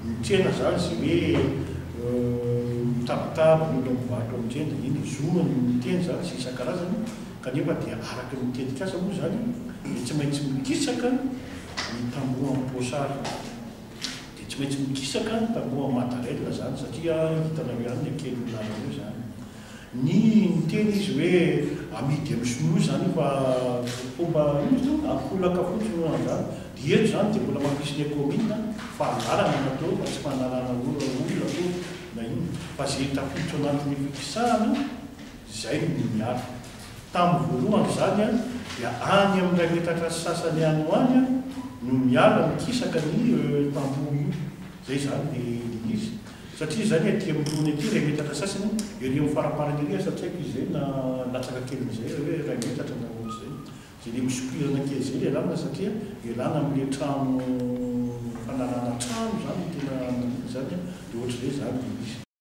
Ny tsena izany izay hoe mitabataba ny olona mivarotra ao amin'ny tsena, iny zo ny miteny izany sy isan-karazany kanefa dia araka ny tetikasa moa izany dia tsy maintsy mikisaka ny tamboho amin'ny poasary. Dia tsy maintsy mikisaka ny tamboho amin'ny madarelle izany satria hitanareo ihany ny hakelin'ny lalana eo izany. Ny niteny izy hoe amidy amin'ny sinoa izany io fa fomba inona izy teo? Ankolaka fotsiny hono an'izany. Dia eto izany dia mbola mampisy ny kaominina fa lalana natao fa tsy fanalana olona akory na inona fa izay tafiditra ao anatin'ny fikisahana izay no miala. Tamin'ny voalohany izany dia any amin'ny iray metatra sy sasany any ho any no miala mikisaka ny tamboho io. Izay izany ilay izy. Satria izany aty amin'ny lohany aty iray metatra sasany, ery amin'ny faraparany ery asa tsy haiko izy izay na latsaka kelin'izay hoe iray metatra na ohatr'izay. Izay ilay misopirana kely izay ilay lalana satria ialana amin'ilay trano fanalana trano izany no tena izany dia ohatr'izay izany ilay izy.